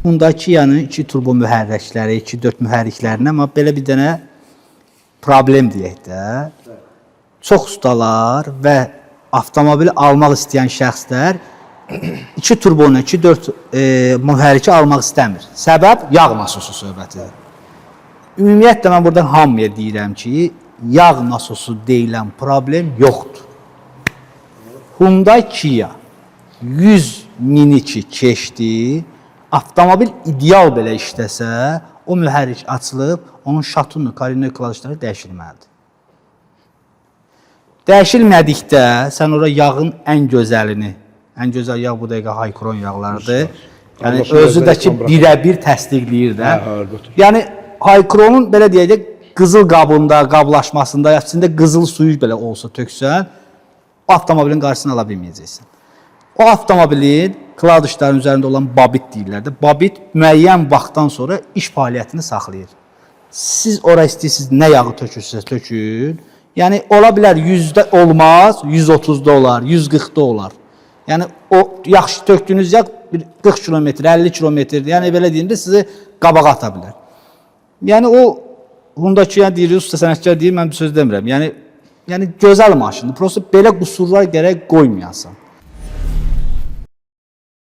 Hyundai Kia-nın 2 turbo mühərrikləri, 2.4 mühərriklərinə amma belə bir dənə problem deyək də. Çox ustalar və avtomobil almaq istəyən şəxslər 2 turbonu, 2.4 mühərriki almaq istəmir. Səbəb yağ nasosu söhbətidir. Ümumiyyətlə mən buradan hamıya deyirəm ki, yağ nasosu deyilən problem yoxdur. Hyundai Kia 100 mini ki keçdi, avtomobil ideal belə işləsə, o mühərrik açılıb, onun şatunu, karinə kladışları dəyişilməlidir. Dəyişilmədikdə sən ora yağın ən gözəlini, ən gözəl yağ bu dəqiqə Haykron yağlarıdır. Yəni Anlaşılır, özü də ki reklam buraxır. birəbir təsdiqləyir də. Hə, hə, əlbəttə. Yəni Haykronun belə deyək də qızıl qabında, qablaşmasında, əslində qızıl suyu belə olsa töksən, o avtomobilin qarşısını ala bilməyəcəksən. O avtomobilin kladışların üzərində olan babit deyirlər də. Babit müəyyən vaxtdan sonra iş fəaliyyətini saxlayır. Siz ora istəyirsiniz nə yağı tökürsünüzsə tökün. Yəni ola bilər 100-də olmaz, 130-da olar, 140-da olar. Yəni o yaxşı tökdüyünüz yağ bir 40 kilometr, 50 kilometr, yəni belə deyim də sizi qabağa ata bilər. Yəni o Hyundai Kia deyir, usta sənətkar deyir, mən bir söz demirəm. Yəni gözəl maşındır. Prosta belə qüsurlar gərək qoymayasan.